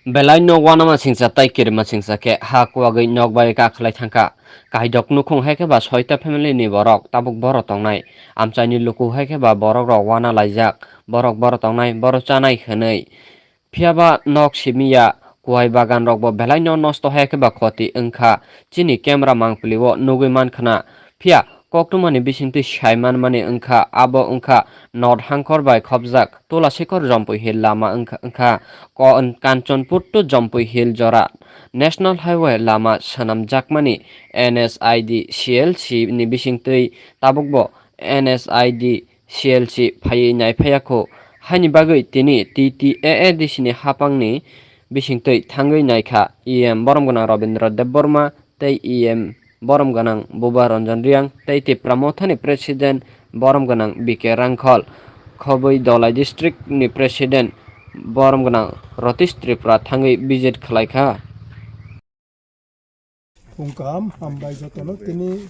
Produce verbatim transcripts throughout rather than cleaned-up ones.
Belai no uanama singcha tai kirima singcha khe ha kuwagwi nok bai kakhlai thangkha. Kaidok nukhung hai khe ba soita family ni borok tabuk boro tongnai. Amchaini luku hai khe ba borok rok uana laijak. Borok boro tongnai, boro chanai hwnwi. Phiya ba nok simiya, kuwai bagan rok bo belai no nosto hai khe ba khoti wngkha. Chini camera mangpili o nugwi mankhna. Phiya koktwmani bisingtwi sai manmani wngkha, abo wngkha North Hangkhor bai khopjak Tulasikor Jompui Hill lama wngkha, wngkha Ko-, Kanchanpur to Jompui Hill jora National Highway lama swnamjakmani N S I D C L C ni bisingtwi tabukbo N S I D C L C phaiwi naiphaiya kho. Haini bagwi tini T T A A D C ni haphangni bisingtwi thangwi naikha E M borom gwnang Rabindra Debbarma tei E M borom gwnang Buba Ranjan Reang tei Tipra Mothani President borom gwnang B K Rangkhol, Khobwi Dolai District ni President borom gwnang Ratish Tripura thangwi visit khlaikha. Phung kaham, hambai jotono tini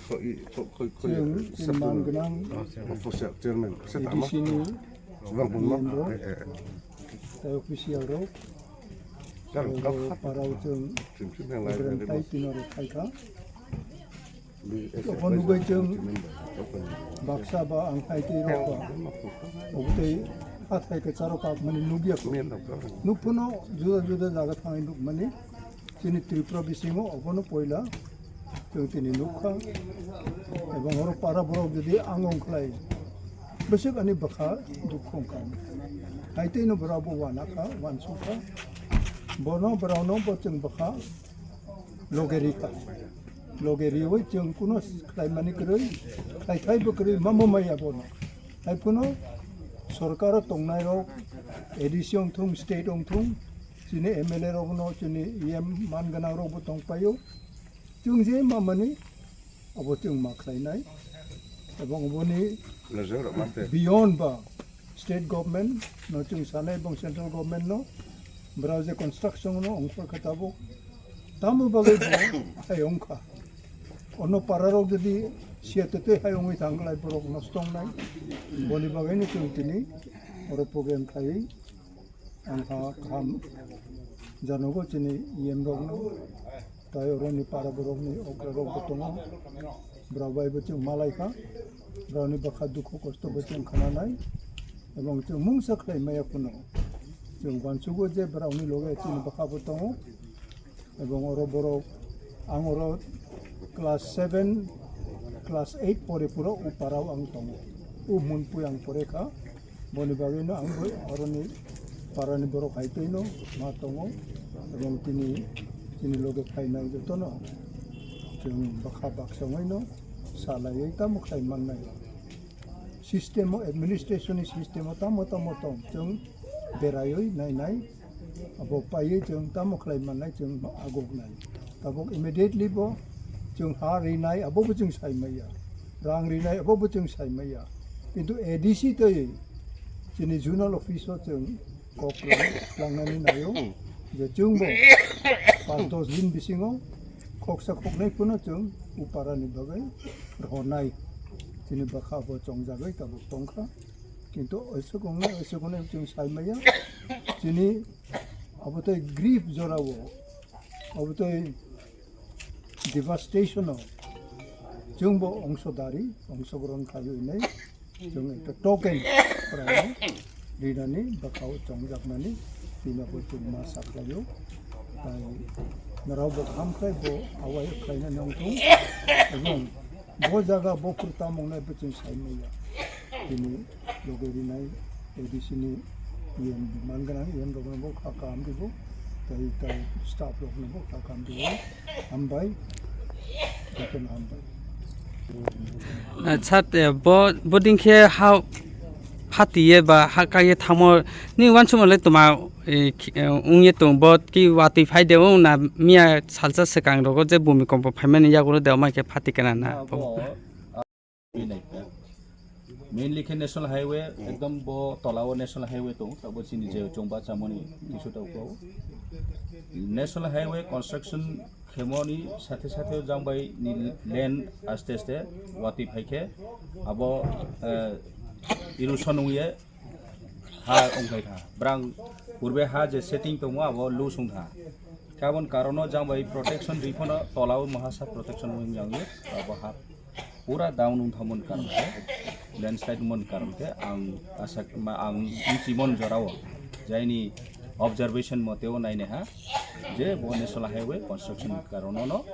chwng chini man gwnang A D C ni member tei official rok, parao chwng Ibrahim tai tino rok phaikha. Obo nugwi chwng baksa ba ang hai tei rok ba obo tei hathai kwcharo kap mani nugya kho. Nukphano juda juda jaga thangwi nukmani. Chini Tripura bisingo obono poila chwng tini nukha. Ebong oro para borok jodi ang ongkhlai bwswk ani bwkha dukhu wngkha. Hai tei no borok bo uanakha, uansukha. Bono borokno bo chwng bwkha loge rikha. Loge riwi chwng kuno khlaimani kwrwi, khlai thaibo kwrwi mamo maya bono. Hai phano sorkaro tongnairok A D C wngthung, state wngthung, chini M L A rokno, chini E M man gwnang rokbo tongpaio. Chwng je mamani abo chwng ma khlainai. Ebong oboni beyond ba state government no chwng sanai ebong central government no, brao je construction no ongkhor kha tabuk. Tamo bagwi bo hai ongkha. Ono pararok jodi siya tetei hai ongwi thangkhlai borok nosto wngnai. Boni bagwino chwng tini oro program khlaiwi ang ha kaham janogo chini E M rokno. Tai oroni para borokni okra rokbo tongo. Brao bai bo chwng malaikha. Brao ni bwkha dukhu kosto bo chwng khananai. Ebong chwng mungsa khlai maya phano chwng uansugo je brao ni loge chini bwkha bo tongo. Ebong oro borok, ang oro class seven, class eight pore puro o parao ang tongo. O Munpui ang pore kha. Boni bagwino ang bo oroni parani borok hai tei no ma tongo. Ebong tini, tini loge phainai jotono chwng bwkha baksa wngwi no salaiwi tamo khlai mannai. System o, administration ni system o tamo tamo tong, chwng beraiwi nainai, abo paiwi chwng tamo khlai mannai, chwng agoknai. Tabuk immediately bo chwng ha rinai, abo bo chwng sai maya. Rang rinai, abo bo chwng sai maya. Kintu A D C tei chini zonal office o chwng kok rwui tlangnani naio je chwngbo panch dos din bisingo khoksa khoknai phano chwng o parani bagwi rwnai. Chini bwkha bo chongjagwi tabuk tongkha. Kintu oisok wngnai, oisok wngnai chwng sai maya. Chini abo tei grief jorao, abo tei devastation o chwngbo ongsodari, ongsogron khlaiwi hinwi chwng ekta token khorang rinani bwkhao chongjakmani tini bo chwng ma saklaio. Tai norok bo kaham khlai bo awai khlainani wngthung, ebong bo jaga bo phuru tamo wngnai bo chwng sai maya. Tini loge rinai A D C ni E M man gwnang E M rokno bo kha kaham ribo, tei, tei staff rokno bo kha kaham ribo. Hambai, jotono hambai. Acha, te bo, bo ding khe ha phatiye ba ha kaiye thangmo ni uansukma le toma, eh, khi-, eh, wngye tong bo ki watwi phai de wng na miya salsa swkang rogo je bumi kompo phaimani yagulo de omai khe phati kana na bo. Mainly khe national highway, ekdom bo tola o national highway tong, tabo chini je chwng bachamoni kisu tau ko. National highway construction khemoni sathe sathe jang bai ni land aste aste watwi phai khe abo, eh, erosion wngye ha ongkhai kha. Brang Purbe ha je setting tongo abo loose wng kha. Khe aboni karono jang bai protection ri phano tolao mahasa protection wng yang abo ha pura down wng thamon karon khe, landslide mon karon khe ang asa ma ang bumchimon jorao jaini observation moteo naine ha je bo national highway construction karono no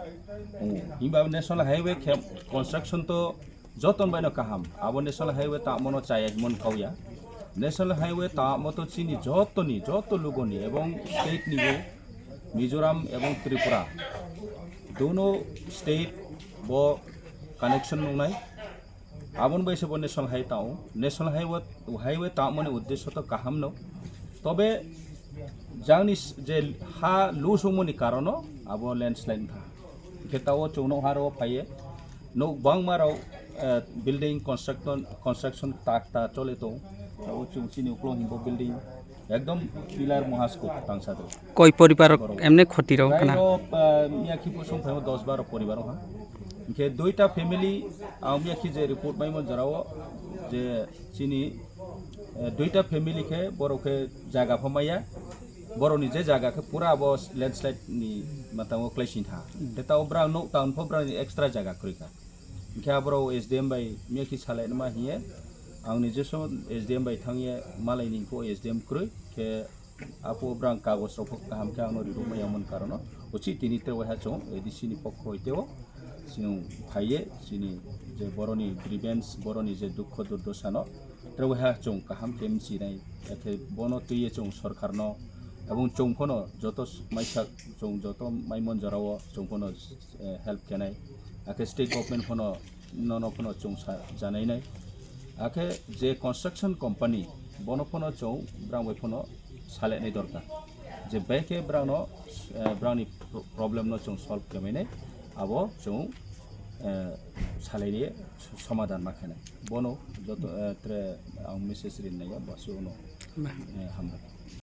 wngo. Himba national highway khe construction to joton baino kaham. Abo national highway tamo no chaya himon kauya. National highway tamo to chini jotoni, joto lugoni ebong state ni bo Mizoram ebong Tripura dono state bo connection nungnai. Aboni bai se bo national highway tamo. National highway, highway tamo ni uddesho to kaham no. Tobe jangni s- je ha loose wngmani karono abo landslide wngkha. Hingke tao chwngno haro phaiye. Nok bangma rok, eh, building construction, construction ta ta chole tong. Tao chwng chini uklong himbo building ekdom pillar mohas kuk tangsa do. Koi poribar rok Borok. Emne khoti rok Rai kana? Rok, eh, miya khipo song phaimo dos baro poribar ha. Hingke duita family, ah, miya khi je report maimo jorao je chini, eh, duita family khe borok khe jaga phamaya. Borokni je jaga khe pura abo landslide ni matango klaisin tha. Te tao brang nok town pho brang extra jaga kwrwi kha. Hingke aborok S D M bai miya khi salai ma hiye. Ang nijeso S D M bai thangye malai ni pho S D M kwrwi khe apo brang kagoj rok pho kaham khe ano rirok ma yamon karono. Uchi tini te waiha chong A D C ni pokho hoite o chini phaiye chini je boroni grievance, boroni je dukho durdosa no Tere waiha chwng kaham khe mchinai, akhe bono twiwi chwng sorkarno, ebong chwng phano joto s- maisa chwng joto maimon jorao chwng phano, eh, help khenai, akhe state government phano nono phano chwng sa- janainai, akhe je construction company bono phano chwng brang bai phano salenai dorkar, je bai khe brangno, eh, brangni pro- problem no chwng solve khlainai, abo chwng, eh, salaini somadan ma khenai. Bono joto, eh, tre ang message rin naiya, basi uno, eh, hambai.